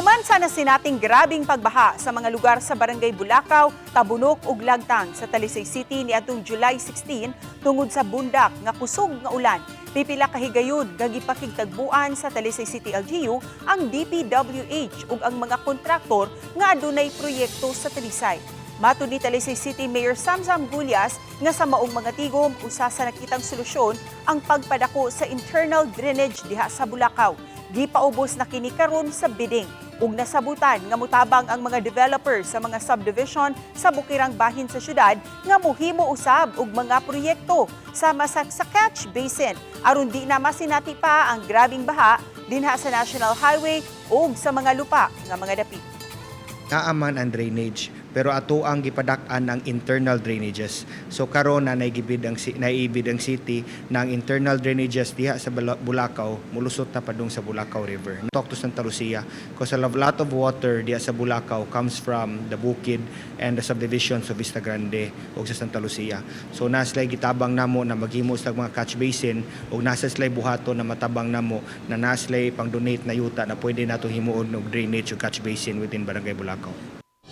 Human sa nasinating grabing pagbaha sa mga lugar sa Barangay Bulacau, Tabunok ug Lagtang sa Talisay City niadtong July 16 tungod sa bundak nga kusog nga ulan, pipila ka higayon nga gipakigtagbuan sa Talisay City LGU ang DPWH ug ang mga kontraktor nga adunay proyekto sa Talisay. Matud ni Talisay City Mayor Samsam Gullas nga sa maong mga tigom, usa sa nakitang solusyon ang pagpadako sa internal drainage diha sa Bulacau. Gipaubos na kini karon sa bidding ug nasabutan nga mutabang ang mga developers sa mga subdivision sa bukirang bahin sa syudad nga muhimo usab og mga proyekto sama sa catch basin aron di na masinati pa ang grabing baha dinha sa National Highway ug sa mga lupa nga mga dapit. Naa man ang drainage, pero ato ang gipadak-an ang internal drainages. So karon na naibid ang city na ang internal drainages diha sa Bulacau mulusot na padung sa Bulacau River. Talk to Santa Lucia because a lot of water diha sa Bulacau comes from the bukid and the subdivisions of Vista Grande ug sa Santa Lucia. So naa sila gitabang namo na maghimo sa mga catch basin ug nasa sila buhaton na matabang namo na naa sila pang donate na yuta na pwede nato himuon og drainage ug catch basin within Barangay Bulacau.